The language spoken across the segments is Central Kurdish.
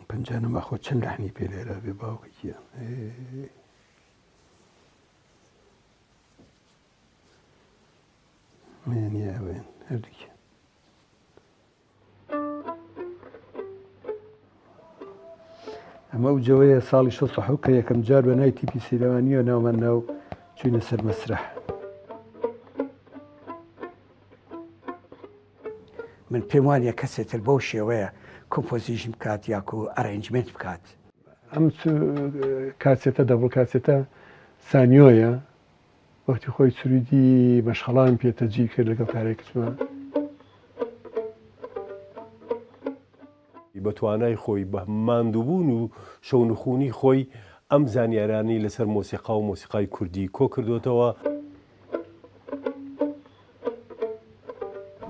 پەنجانە ماخۆ چەند لەحنی پێ لێرا بێ باوکە گیان. مێنیە ئەوێن هەردووکیان. ئەمە ئەو جەوەیە ساڵی 67 کە یەکەم جار بە ناوی تیپی سیلەوانیەوە ناومان ناو چوینە سەر مەسرح. من پێم وانە کەسێتر بەو شێوەیە composition بکات یاکو arrangement بکات. ئەم کاسێتە double کاسێتە سانیۆیە وەختی خۆی سرودی مەشخەڵان پێ تەجیل کرد لەگەڵ تارای کچمە. بە توانای خۆی، بە ماندووبوون و شەونخوونی خۆی ئەم زانیارانەی لەسەر مۆسیقا و مۆسیقای کوردی کۆ کردۆتەوە.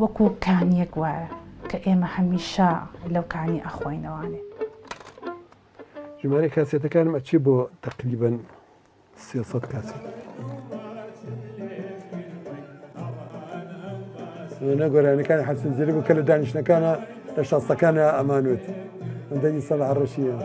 وەکو کانیەک وایە کە ئێمە هەمیشە لەو کانی ئەخۆینەوانێ. ژمارەی کاسێتەکانم ئەچێ بۆ تەقریبەن 300 کاسێت. نە گۆرانیەکانی حەسەن زیرەک بوو کە لە دانیشتنەکانە لە شەستەکانە ئەمانوت من دەنگی سەڵاح ڕەشیە.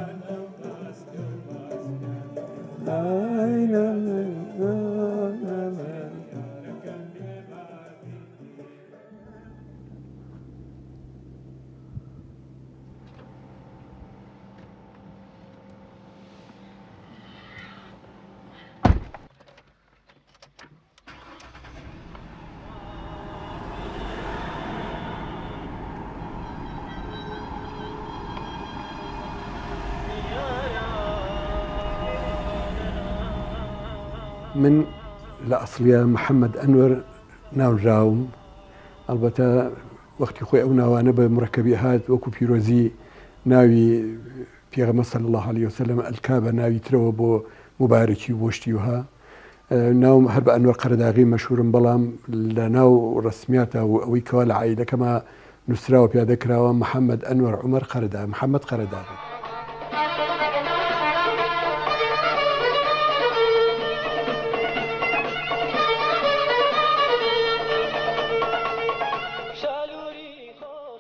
من لە ئەسڵیا محەممەد ئەنوەر ناونراوم ئەڵبەتە وەختی خۆی ئەو ناوانە بە مرەکەبی هات وەکو پیرۆزی ناوی پێغەمبەر صلی اللە علیە وسلم ئەلکا بە ناوی ترەوە بۆ موبارەکی و بۆ شتی وها ناوم هەر بە ئەنوەر قەرەداغی مەشهورم بەڵام لە ناو ڕەسمیاتا و ئەوەی کەوا لە عائیلەکەما نووسراوە پیادە کراوە محەممەد ئەنوەر عومەر قەرەدا محەممەد قەرەداغی.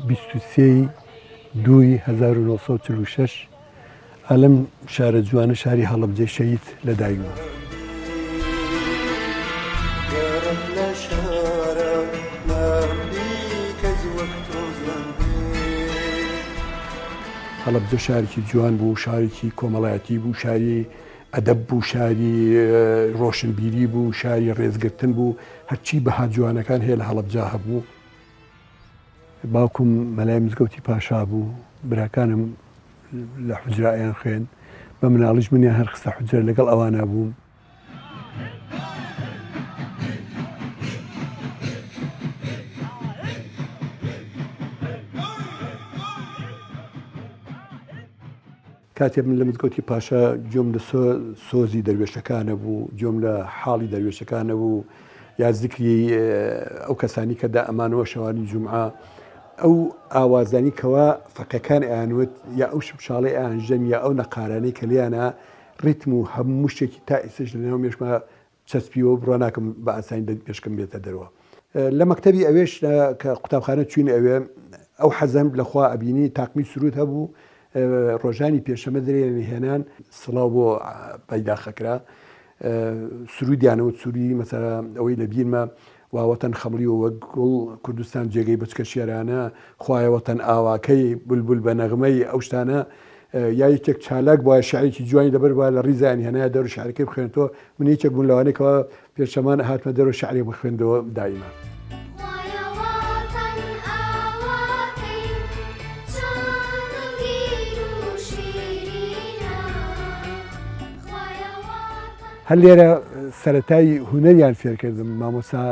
23 ی دووی 1946 ئالەم شارە جوانە شاری هەڵەبجەی شەهید لەدایک بوو. هەڵەبجە شارێکی جوان بوو، شارێکی کۆمەڵایەتی بوو، شاری ئەدەب بوو، شاری ڕۆشنبیری بوو، شاری ڕێزگرتن بوو، هەرچی بەها جوانەکان هەیە لە هەڵەبجە هەبوو. باوکم مەلای مزگەوتی پاشا بوو، براکانم لە حوجرە ئەیان خوێند، بە مناڵیش منیان هەر خستە حوجرە لەگەڵ ئەوانا بووم. کاتێ من لە مزگەوتی پاشا گوێم لە سۆزی دەروێشەکانە بوو، گوێم لە حاڵی دەروێشەکانە بوو یا زیکری ئەو کەسانی کە دائەمانەوە شەوانی جومعە ئەو ئاوازانی کەوا فەقێکان ئەیانوت یا ئەو شمشاڵەی ئەیانژەن یا ئەو نەقارانەی کە لێیانە ڕیتم و هەموو شتێکی تا ئێستاش لەناو مێشکما چەسپیوە و بڕوا ناکەم بە ئاسانی لە مێشکم بێتە دەرەوە. لە مەکتەبی ئەوێش کە قوتابخانە چوین ئەوێ ئەو حەزەم لە خوا ئەبینی تاقمی سرود هەبوو ڕۆژانی پێشەمە درێن هێنان سڵاو بۆ پەیداخەکرا سرودیانەوە سوری مەسەرە ئەوەی لە بیرمە واوەتەن خەمڵیوە وەک گوڵ کوردستان جێگەی بچکە شێرانە خوایە وەتەن ئاواکەی بولبول بە نەغمەی ئەو شتانە یا یەکێک چالاک بوایە شعرێکی جوانی لەبەر بوایە لە ڕیزیان هێنایە دەرو شعرەکەی بخوێنێتەوە من یەکێک بووم لەوانەی کەوا پێشەمان هاتمە دەرەوە شعرێک بخوێندەوە دایمە. هەر لێرە سەرەتای هونەریان فێرکردم مامۆستا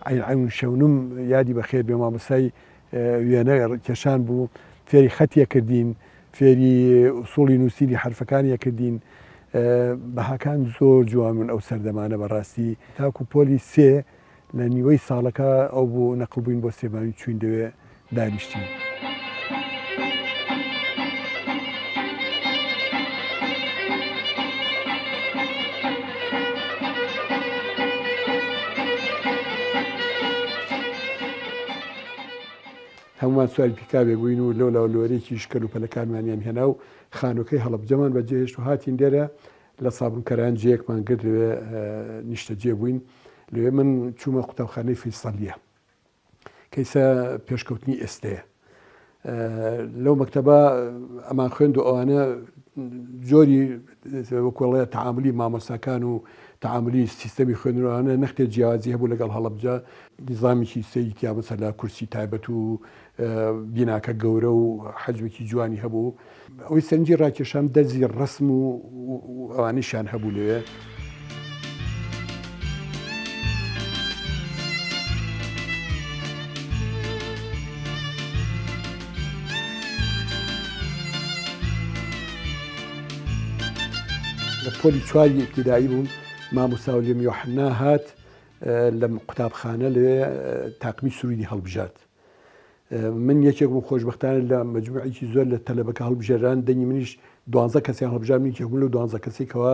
عەین عەون شەونم یادی بەخێر بێ مامۆستای وێنە کێشان بوو فێری خەتیە کردین فێری ئوسوڵی نووسینی حرفەکانیە کردین بەهاکان زۆر جوان بوون ئەو سەردەمانە بەڕاستی تاکو پۆلی سێ لە نیوەی ساڵەکە ئەو بوو نەقڵ بووین بۆ سلێمانی چووین دەوێ دانیشتین. هەموومان سواری پیکابێک بووین و لەولاو لۆرێکیش کەلوپەلەکانمانیان هێنا و خانووەکەی هەڵەبجەمان بەجێهێشت و هاتین لێرە لە سابونکەران جێیەکمان گرت لەوێ نیشتەجێ بووین. لەوێ من چوومە قوتابخانەی فەیسەلیە. کەیسە پێشکەوتنی ئێستەیە. لەو مەکتەبە ئەمان خوێند و ئەوانە جۆری وەکۆڵێ تعاملی مامۆستاکان و تعاملی سیستەمی خوێندنەوانە نەختێ جیاوازی هەبوو لەگەڵ هەڵەبجە نیزامێکی سەیری تیا مەسەلا کورسی تایبەت و بیناکە گەورە و حەجمێکی جوانی هەبوو ئەوەی سەرنجی ڕاکێشام دەرزی ڕەسم و ئەوانیشیان هەبوو لەوێ. لە پۆلی چواری ئیبتیدایی بووم مامۆستا ولیم یۆحەنا هات لە قوتابخانە لەوێ تاقمی سروودی هەڵبژارد. من یەکێک بووم خۆشبەختانە لە مەجموعێکی زۆر لە تەلەبەکە هەڵبژێران دەنگی منیش دوانزە کەسیان هەڵبژارد من یەکێک بووم لەو دوانزە کەسەی کەوا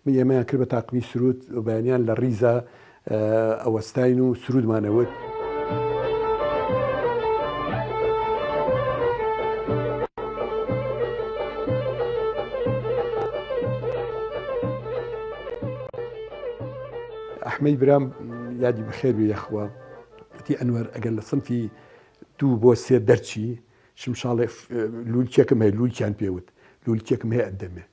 من ئێمەیان کرد بە تاقمی سروود و بەیانیان لە ڕیزە ئەوەستاین و سروودمان ئەوت. ئەحمەی برام یادی بەخێر بێ یەخوا وتی ئەنوەر ئەگەر لە سنفی دوو بۆ سێ دەرچی شمشاڵێ لولکێکم هەیە لولکیان پێوت لولکێکم هەیە ئەدەمێ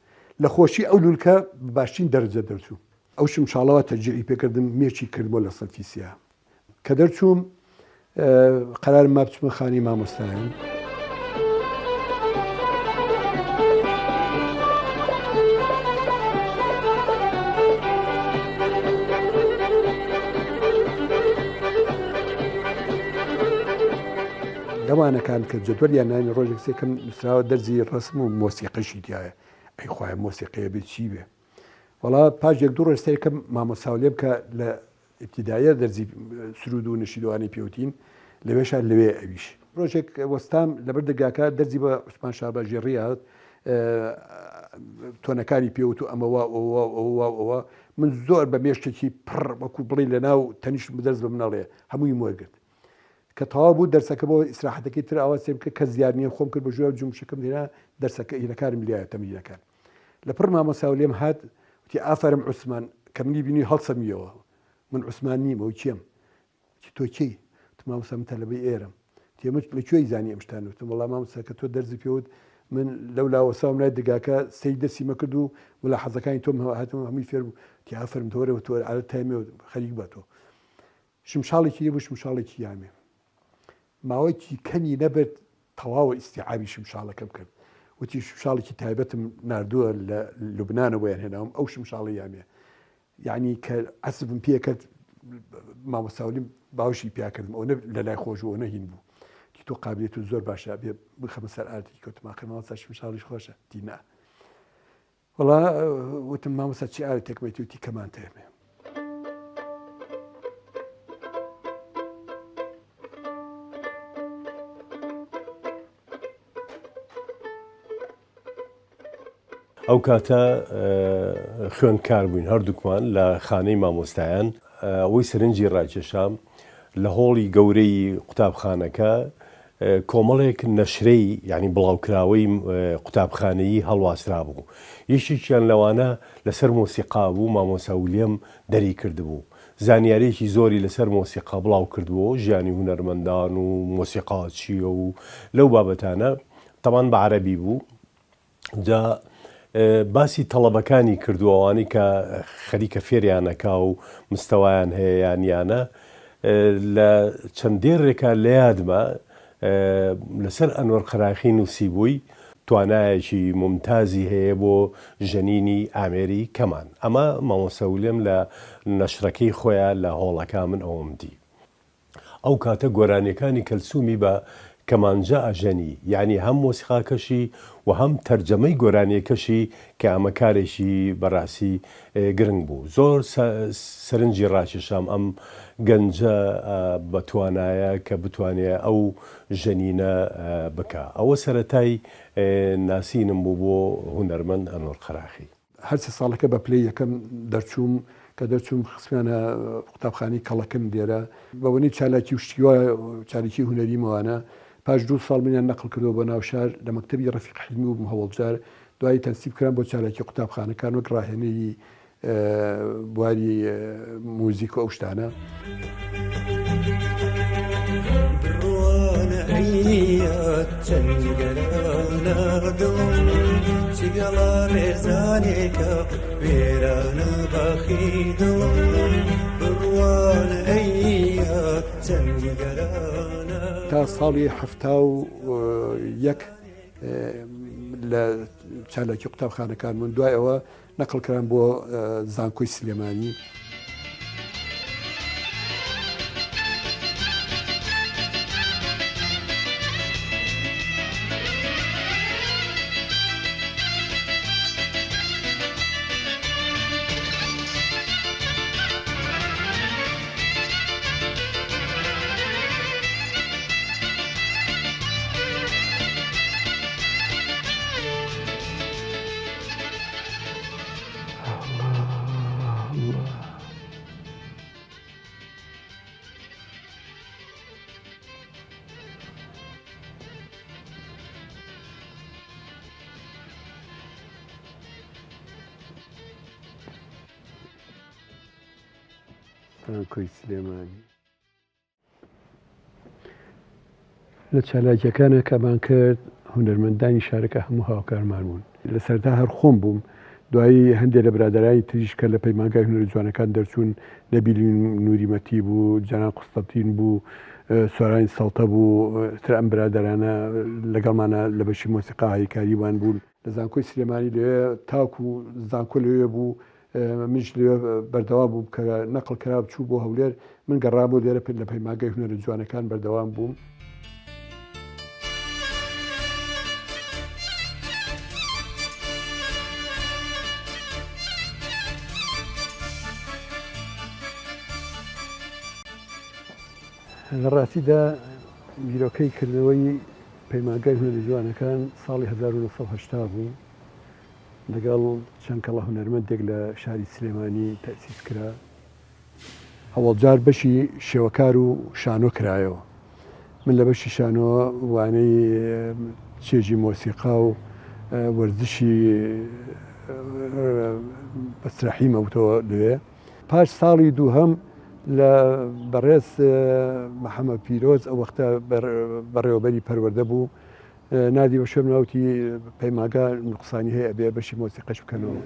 لە خۆشی ئەو لولکە باشترین دەرەجە دەرچوو ئەو شمشاڵەوە تەرجیعی پێکردم مێچی کردمەوە لە سنفی سیا کە دەرچووم قەرارم ما بچمە خانەی مامۆستایان. لەوانەکان کە جەدوەلیان نانی ڕۆژێک سێکم نووسراوە دەرزی ڕسم و مۆسیقەشی تایە ئەی خوایە مۆسیقەیە بێ چی بێ وەڵا پاش یەک دوو ڕۆژ سەیرکەم مامۆستا لێم کە لە ئیبتیداییە دەرزی سرود و نشیدوانەی پێوتین لەوێشا لەوێ ئەویش ڕۆژێک وەستام لەبەر دەرگاکە دەرزی بە عوسمان شارباژێڕی هات تۆنەکانی پێوت و ئەمەوا ئەوە ئەوە ئەوە من زۆر بە مێشتێکی پڕ وەکو بڵی لە ناو تەنیشت بدەرز بە منەڵێ هەمووی وەرگرت کە تەواو بوو دەرسەکە بۆ ئیسراحەتەکەی تر ئاوا سێ بکە کەس دیار نییە خۆم کرد بە ژوورا جومشەکەم هێنا دەرسەکە هینەکانم لایە تەمرینەکان لە پڕ مامۆستا و لێم هات وتی ئافەرم عوسمان کە منی بینی هەڵسەمیەوە من عوسمان نیم ئەو کێم وتی تۆ کێی وتم مامۆستا من تەلەبەی ئێرەم وتی ئەمە لە کوێی زانی ئەم شتانە وتم وەڵا مامۆستا کە تۆ دەرزی پێوت من لەو لا وەساوم لای دەرگاکە سەیری دەرسی مەکرد و ملاحەزەکانی تۆم هاتم هەمووی فێر بوو وتی ئافەرم تۆ وەرەوە تۆ عادەت تایمێ خەریک بە تۆ شمشاڵێکی لێ بوو شمشاڵێکی یامێ ماوەیەکی کەمی نەبرد تەواوە ئیستیعابی شمشاڵەکەم کرد وتی شمشاڵێکی تایبەتم ناردووە لە لوبنانە بۆیان هێناوم ئەو شمشاڵی یامێ یعنی کە عەسفم پێ کرد مامۆستاولیم باوشی پیا کردم ئەو لە لای خۆش و نە هین بوو تی تۆ قابلیت و زۆر باشە بێ بخەمە سەر ئارتی کەوتم ئاخر مامۆستا شمشاڵیش خۆشە دینا وەڵا وتم مامۆستا چی ئارتێکم ئەیتی وتی کەمان تەیەمێ. ئەو کاتە خوێندکار بووین هەردووکمان لە خانەی مامۆستایان ئەوەی سەرنجی ڕاکێشام لە هۆڵی گەورەی قوتابخانەکە کۆمەڵێک نەشرەی یانی بڵاوکراوەی قوتابخانەیی هەڵواسرابوو. یەکێکیان لەوانە لەسەر مۆسیقا بوو، مامۆستا ولیەم دەری کردبوو. زانیارییەکی زۆری لەسەر مۆسیقا بڵاو کردبووەوە، ژیانی هونەرمەندان و مۆسیقا چییە و لەو بابەتانە، تەبعەن بە عەرەبی بوو. جا باسی تەڵەبەکانی کردووە ئەوانەی کە خەریکە فێریانەکا و مستەوایان هەیە یان یانە لە چەند دێڕێکا لە یادمە لەسەر ئەنوەر قەراخی نووسیبووی توانایەکی مومتازی هەیە بۆ ژەنینی ئامێری کەمان ئەمە مامۆستا ولێم لە نەشرەکەی خۆیا لە هۆڵەکە من ئەوەم دی. ئەو کاتە گۆرانیەکانی کەلسومی بە کەمانجە ئەژەنی یانی هەم مۆسیقاکەشی و هەم تەرجەمەی گۆرانیەکەشی کە ئەمە کارێکی بەراسی گرنگ بوو زۆر سەرنجی ڕاکێشام ئەم گەنجە بە توانایە کە بتوانێ ئەو ژەنینە بکا ئەوە سەرەتای ناسینم بوو بۆ هونەرمەند ئەنوەر قەراخی. هەرسێ ساڵەکە بە پلەی یەکەم دەرچووم، کە دەرچووم خستمیانە قوتابخانەی کەڵەکن لێرە بە بۆنەی چالاکی و شتی وا چالاکی هونەریم وانە. پاش دوو ساڵ منیان نەقڵ کردەوە بۆ ناو شار، لە مەکتەبی ڕەفیق حیلمی بووم هەوەڵجار، دوایی تەنسیب کرام بۆ چالاکی قوتابخانەکان وەک ڕاهێنەری بواری موزیک و ئەو شتانە. بڕوانە ئەی چەند نیگەرانە دڵم چ گەڵا ڕێزانێکە وێرانە باخی دڵم بڕوانە ئەی چەند نیگەرانە. تا ساڵی 71 لە چالاکی قوتابخانەکان بوون دوای ئەوە نەقڵ کران بۆ زانکۆی سلێمانی. زانکۆی سلێمانی. لە چالاکیەکانە کەمان کرد هونەرمەندانی شارەکە هەموو هاوکارمان بوون. لە سەرەتا هەر خۆم بووم، دوایی هەندێ لە برادەرانی تریش کە لە پەیمانگای هونەرە جوانەکان دەرچوون، نەبیل نوری مەتی بوو، جەنان قوستەنتین بوو، سۆرانی سەڵتە بوو، تر ئەم برادەرانە لەگەڵمانە لە بەشی مۆسیقا هاریکاریمان بوون. لە زانکۆی سلێمانی لەوێ تاکو زانکۆ لەوێ بوو منیش لەوێ بەردەوام بووم کە نەقڵ کرا چوو بۆ هەولێر من گەڕامەوە لێرە لە پەیمانگای هونەرە جوانەکان بەردەوام بووم. لە ڕاستیدا بیرۆکەی کردنەوەی پەیمانگای هونەرە جوانەکان ساڵی 1970 بوو لەگەڵ چەند کەڵە هونەرمەندێک لە شاری سلێمانی تەئسیس کرا. هەوەڵجار بەشی شێوەکار و شانۆ کرایەوە. من لە بەشی شانۆ وانەی چێژی مۆسیقا و وەرزشی مەسرەحیم ئەوتەوە لەوێ. پاش ساڵی دووهەم لە بەڕێز محەمەد پیرۆز ئەو وەختە بەڕێوەبەری پەروەردە بوو ناردی بە شوێن وتی پەیمانگا نوقسانی هەیە ئەبێ بەشی مۆسیقەش بکەنەوە.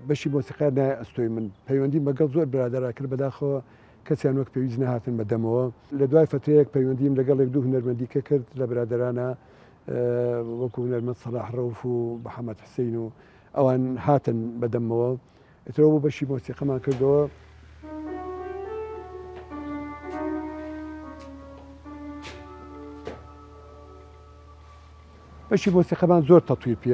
بەشی مۆسیقا نایە ئەستۆی من پەیوەندیم بەگەڵ زۆر برادەرا کرد بەداخەوە کەسیان وەک پێویست نەهاتن بە دەمەوە لە دوای فترەیەک پەیوەندیم لەگەڵ یەک دوو هونەرمەندی کە کرد لە برادەرانە وەکو هونەرمەند سەلاح ڕەوف و محەممەد حسین و ئەوان هاتن بە دەمەوە ئیترەوە بۆ بەشی مۆسیقەمان کردەوە. بەشی مۆسیقەمان زۆر تەتویر پێ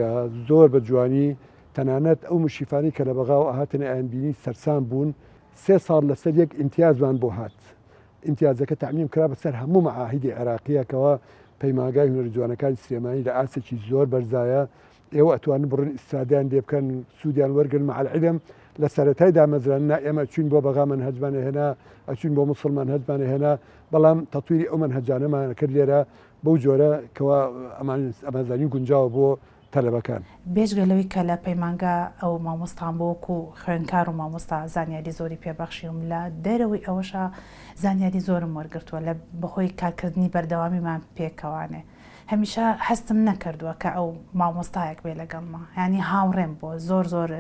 زۆر بە جوانی تەنانەت ئەو مشیفانی کە لە بەغاوە هاتن ئەیان بینی سەرسام بوون سێ ساڵ لەسەر یەک ئیمتیازمان بۆ هات ئیمتیازەکە تەعمیم کرا بەسەر هەموو مەعاهیدی عێراقیە کەوا پەیمانگای هونەرە جوانەکانی سلێمانی لە ئاستێکی زۆر بەرزایە ئێوە ئەتوانن بڕن ئیستفادەیان لێ بکەن سوودیان وەرگن مع العلم لە سەرەتای دامەزراندنا ئێمە چوین بۆ بەغا مەنهەجمان هێنا ئەچوین بۆ موسڵ مەنهەجمان هێنا بەڵام تەتویری ئەو مەنهەجانەمان کرد لێرە بەو جۆرە کەوا ئەمان ئەمانزانین گونجاوە بۆ تەلەبەکان. بێجگە لەوەی کە لە پەیمانگا ئەو مامۆستام بۆ وەکو خوێندکار و مامۆستا زانیاری زۆری پێ بەخشیوم لە دەرەوەی ئەوەشا زانیاری زۆرم وەرگرتووە لە بەهۆی کارکردنی بەردەوامیمان پێکەوانێ هەمیشە هەستم نەکردووە کە ئەو مامۆستایەک بێ لەگەڵما یانی هاوڕێم بووە زۆر زۆر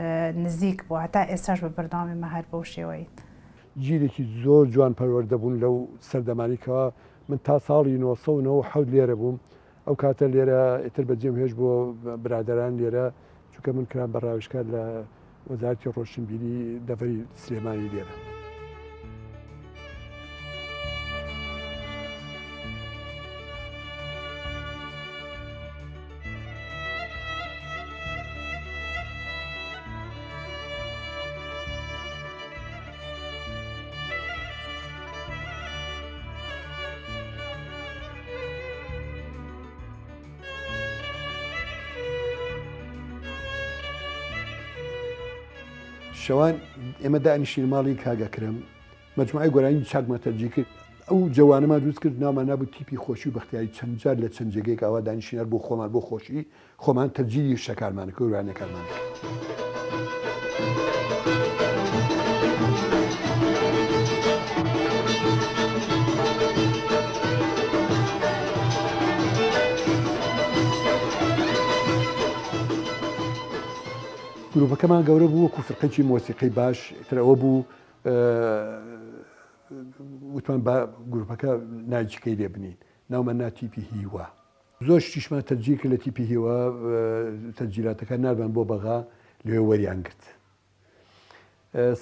نزیک بووە هەتا ئێستاش بە بەردەوامی مە هەر بەو شێوەین. جیلێکی زۆر جوان پەروەردە بوون لەو سەردەمانەی کەوا من تا ساڵی 997 لێرە بووم ئەو کاتە لێرە ئیتر بەجێم هێشت بۆ برادەران لێرە چونکە من کرام بە ڕاوێژکار لە وەزارەتی ڕۆشنبیری دەڤەری سلێمانی لێرە. شەوان ئێمە دانیشین ماڵی کاک ئەکرەم مەجموعەی گۆرانی چاکمان تەرجی کرد ئەو جەوانەمان دروست کرد ناومان نابوو تیپی خۆشی و بەختیاری چەند جار لە چەند جێگەیەک ئاوا دانیشین هەر بۆ خۆمان بۆ خۆشی خۆمان تەرجیلی شەکارمان کرد گۆرانیەکانمان کرد. گروپەکەمان گەورە بوو وەکو فرقەیەکی مۆسیقی باش تر ئەوە بوو وتمان با گروپەکە ناوی لێ بنین ناومان نا تیپی هیوا زۆر شتیشمان تەجیل کرد لە تیپی هیوا تەجیلاتەکان نارمان بۆ بەغا لەوێ وەریان گرت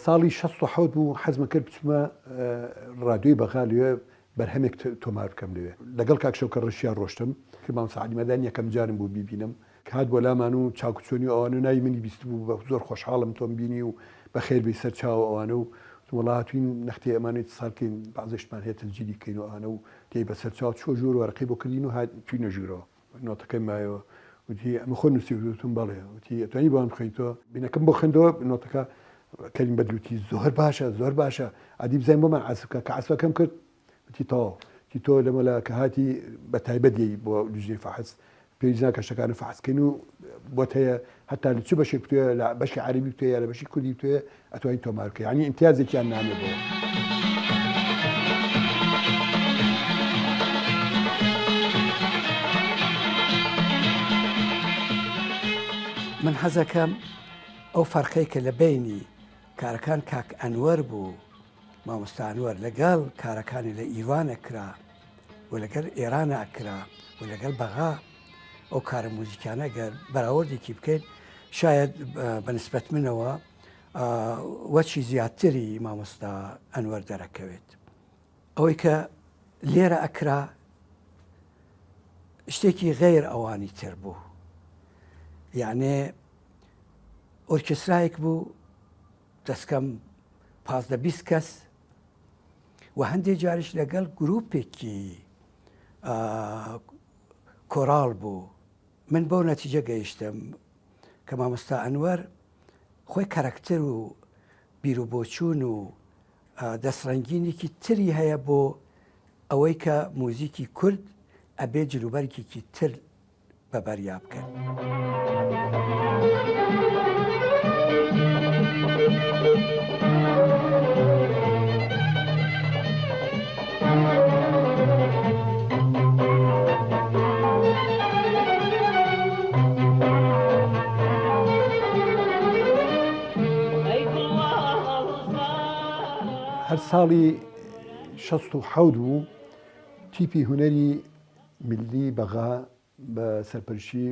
ساڵی 16 بوو حەزمە کرد بچمە ڕادیۆی بەغا لەوێ بەرهەمێک تۆمار بکەم لەوێ لەگەڵ کاک شەوکەر ڕەشیان ڕۆشتم کە مامۆستا عەلی مەردان یەکەم جارم بوو بیبینم هات بۆ لامان و چاکوچۆنی و ئەوانە و ناوی منی بیستبوو بە زۆر خۆشحاڵم تۆم بینی و بەخێر بێی سەر چاو ئەوانە و وتم وەڵا هاتووین نەختێ ئەمانە ئیتسال کەین بەعزێ شتمان هەیە تەسجیلی کەین و ئەوانە و تێی بەسەر چاو چووە ژوور وەرەقەی بۆ کردین و هات چووینە ژوورەوە نۆتەکەی مایەوە وتی ئەمە خۆت نووسیوتە وتم بەڵێ وتی ئەتوانی بۆمان بخوێنیتەوە بینەکەم بۆ خوێندەوە نۆتەکە کەریم بەدر وتی زۆر باشە زۆر باشە ئەدی بزانین بۆمان عەزف بکە کە عەزفەکەم کرد وتی تەواو وتی تۆ لەمەلا کە هاتی بە تایبەت یەی بۆ لیژنەی فەحس پێویست ناکە شتەکانە فەحس کەین و بۆت هەیە هەتا لە چ بەشێک بتوێ لە بەشی عەرەبی بتوێ یا لە بەشی کوردی بتوێ ئەتوانی تۆمار بکەی یعنی ئیمتیازێکیان نامێ بۆ من حەزەکەم ئەو فەرقەی کە لە بەینی کارەکان کاک ئەنوەر بوو مامۆستا ئەنوەر لەگەڵ کارەکانی لە ئیران ئەکرا و لەگەل ئێرانە ئەکرا و لەگەل بەغا ئەو کارە موزیکانە گەر بەراوردێکی بکەین شاید بە نسبەت منەوە وەچی زیاتری مامۆستا ئەنوەر دەرەکەوێت ئەوەی کە لێرە ئەکرا شتێکی غیر ئەوانی تر بوو یعنێ ئۆرکێسترایەک بوو دەستکەم 15 20 کەس و هەندێک جاریش لەگەڵ گروپێکی کۆراڵ بوو من بەو نەتیجە گەیشتم کە مامۆستا ئەنوەر خۆی کەرەکتەر و بیروبۆچوون و دەستڕەنگینێکی تری هەیە بۆ ئەوەی کە موزیکی کورد ئەبێ جلوبەرگێکی تر بە بەریا بکەن. هەر ساڵی 67 بوو تیپی هونەری میللی بەغا بە سەرپەرشتی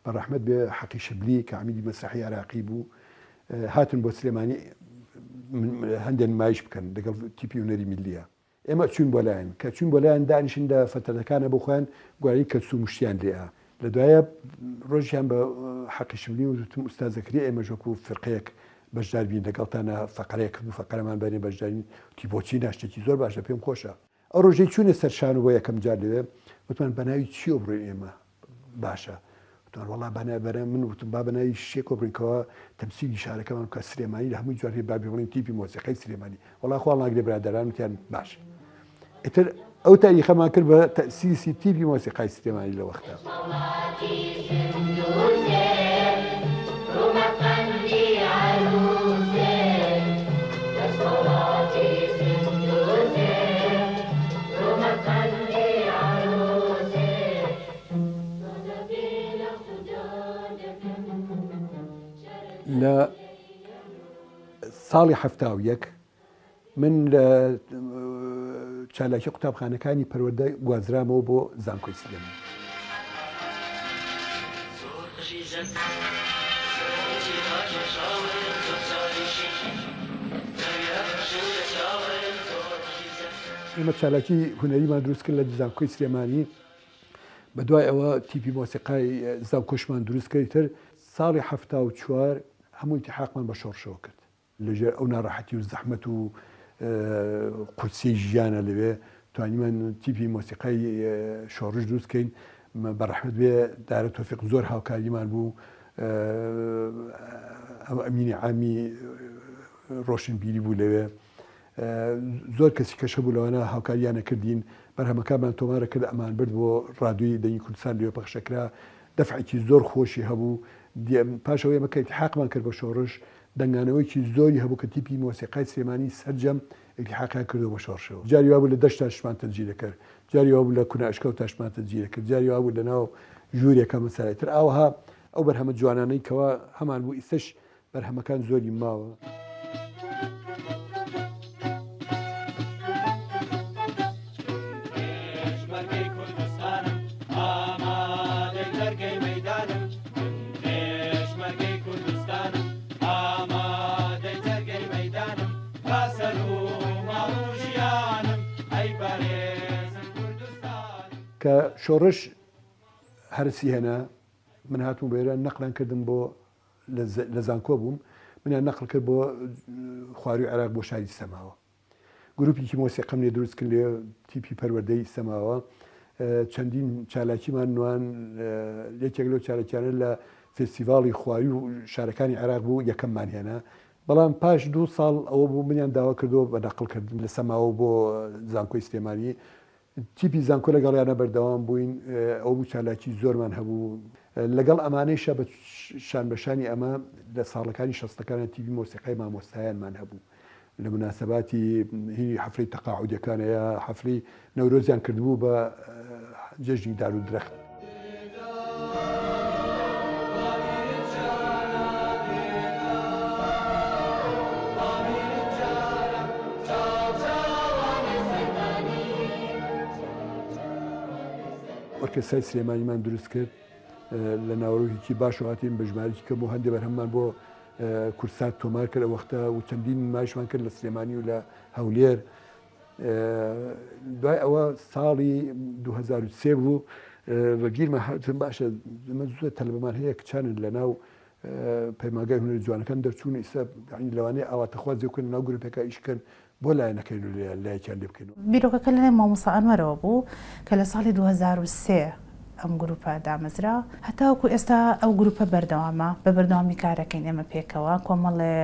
بە ڕەحمەت بێ حەقی شبلی کە عەمیدی مەسرەحی عێراقی بوو هاتن بۆ سلێمانی هەندێک نمایش بکەن لەگەڵ تیپی هونەری میللیە ئێمە چوین بۆ لایەن کە چوین بۆ لایەن دانیشن لە فەتەرەکانە بۆ خۆیان گوایی کەلسوم مشتیان لێئە لە دوایە ڕۆژیان بە حەقی شبلی وتم ئوستاز زەکریا ئێمەش وەکو فرقەیەک بەشدار بین لەگەڵتانە فەقەرەیەک کرد و فەقەرەمان بەرێ بەشدارین وتی بۆچی نا شتێکی زۆر باشە پێم خۆشە ئەو ڕۆژەی چوونە سەر شانۆ بۆ یەکەم جار لەوێ وتمان بە ناوی چیەوە بڕۆین ئێمە باشە وتمان وەڵا بە ناوی بەرە من وتم با بە ناوی شێکۆ بڕین کەوا تەمسیلی شارەکەمان بکە سلێمانی لە هەمووی جوان هەیە با بڵێن تیپی مۆسیقای سلێمانی وەڵا خوا ناگرێ برادەران وتیان باش ئیتر ئەو تاریخەمان کرد بە تەسیسی تیپی مۆسیقای سلێمانی لە وەختە. لە ساڵی 71 من لە چالاکی قوتابخانەکانی پەروەردە گوازرامەوە بۆ زانکۆی سلێمانی. ئێمە چالاکی هونەریمان دروست کرد لە زانکۆی سلێمانی بە دوای ئەوە تیپی مۆسیقای زانکۆشمان دروست کرد تر ساڵی 74 هەموو ئیلتیحاقمان بە شۆڕشەوە کرد. لەژێر ئەو ناڕەحەتی و زەحمەت و قورسیەی ژیانە لەوێ توانیمان تیپی مۆسیقای شۆڕش دروست کەین بە ڕەحمەت بێ دارە تۆفیق زۆر هاوکاریمان بوو ئەو ئەمینی عامی ڕۆشنبیری بوو لەوێ زۆر کەسی کەش هەبوو لەوانە هاوکاریانە کردین بەرهەمەکانمان تۆمارە کرد ئەمان برد بۆ ڕادیۆی دەنگی کوردستان لەوێ پەخشەکرا دەفعێکی زۆر خۆشی هەبوو پاشەوە ئێمە کە ئیلتیحاقمان کرد بە شۆڕش دەنگانەوەیەکی زۆری هەبوو کە تیپی مۆسیقای سلێمانی سەرجەم ئیلتیحاقیان کردووە بە شۆڕشەوە جاری وابوو لە دەشتا شتمان تەسجیل دەکرد جاری وابوو لە کونە ئەشکەوتا شتمان تەسجیل دەکرد جاری وابوو لە ناو ژوورێکە مەسەلە ئیتر ئاوەها ئەو بەرهەمە جوانانەی کەوا هەمان بوو ئیستەش بەرهەمەکان زۆری ماوە. کە شۆڕش هەرسی هێنا من هاتم بۆ ئێران نەقلان کردم بۆ لە زانکۆ بووم منیان نەقل کرد بۆ خواروی عێراق بۆ شاری سەماوە گروپێکی مۆسیقەم لێ دروست کرد لێ تیپی پەروەردەی سەماوە چەندین چالاکیمان نوان یەکێک لەو چالاکیانە لە فێستیڤاڵی خواروی و شارەکانی عێراق بوو یەکەممان هێنا بەڵام پاش دوو ساڵ ئەوە بوو منیان داوا کردەوە بە نەقلکردن لە سەماوە بۆ زانکۆی سلێمانی تیپی زانکۆ لەگەڵیانە بەردەوام بووین، ئەوە بوو چالاکی زۆرمان هەبوو، لەگەڵ ئەمانەیشا بە شان بە شانی ئەمە لە ساڵەکانی شەستەکانە تیپی مۆسیقای مامۆستایانمان هەبوو لە موناسەباتی هینی حەفلەی تەقاعودەکانە یا حەفلەی نەورۆزیان کردبوو بە جەژنی دار و درەخت. ئۆرکێسترای سلێمانیمان دروست کرد لە ناوەرۆکێکی باش هاتین بە ژمارەیەکی کەم و هەندێ بەرهەممان بۆ کورسات تۆمار کرد وەختە و چەندین نمایشمان کرد لە سلێمانی و لە هەولێر دوای ئەوە ساڵی 2023 بوو بە گیرمە هاتم باشە ئەمە زۆر تەلبەمان هەیە کچانن لە ناو پەیمانگای هونەری جوانەکان دەرچوون ئیستا یانی لەوانەیە ئاواتەخوازی بکەن لەناو گروپێکا ئیش بکەن بۆ لایە نەکەین و لایەکیان لێ بکەین. بیرۆکەکە لەلای مامۆستا ئەنوەرەوە بوو کە لە ساڵی 2003 ئەم گروپە دامەزرا هەتاوەکو ئێستا ئەو گروپە بەردەوامە بە بەردەوامی کارەکەین ئێمە پێکەوە کۆمەڵێ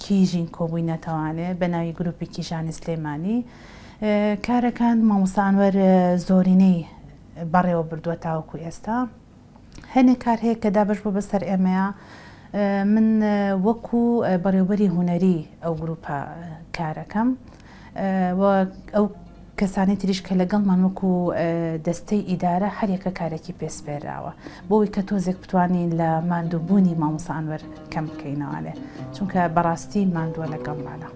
کیژین کۆبووینەتەوانێ بە ناوی گروپی کیژانی سلێمانی کارەکان مامۆستا ئەنوەر زۆرینەی بەڕێوە بردووە تاوەکو ئێستا. هەنێک کار هەیە کە دابەش بووە بەسەر ئێمەیا، من وەکو بەڕێوبەری هونەری ئەو گروپە کارەکەم و ئەو کەسانی تریش کە لەگەڵمان وەکو دەستەی ئیدارە هەریەکە کارێکی پێ سپێراوە بۆی کە تۆزێک بتوانین لە ماندووبوونی مامۆستا ئەنوەر کەم بکەینەوانێ چونکە بەڕاستی ماندووە لەگەڵمانە.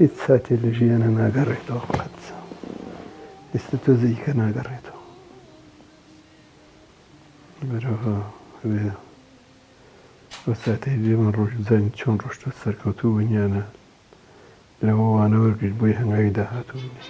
هیچ ساتێ لە ژیانە ناگەڕێتەوە قەت ئێستا تۆزێکی کە ناگەڕێتەوە بەرەوە هەبێ ئەو ساتەی لێمان ڕۆژ بزانین چۆن ڕۆشتوە سەرکەوتوو بووین یان نا لەوە وانە وەرگرت بۆی هەنگاوی داهاتوو بنێ.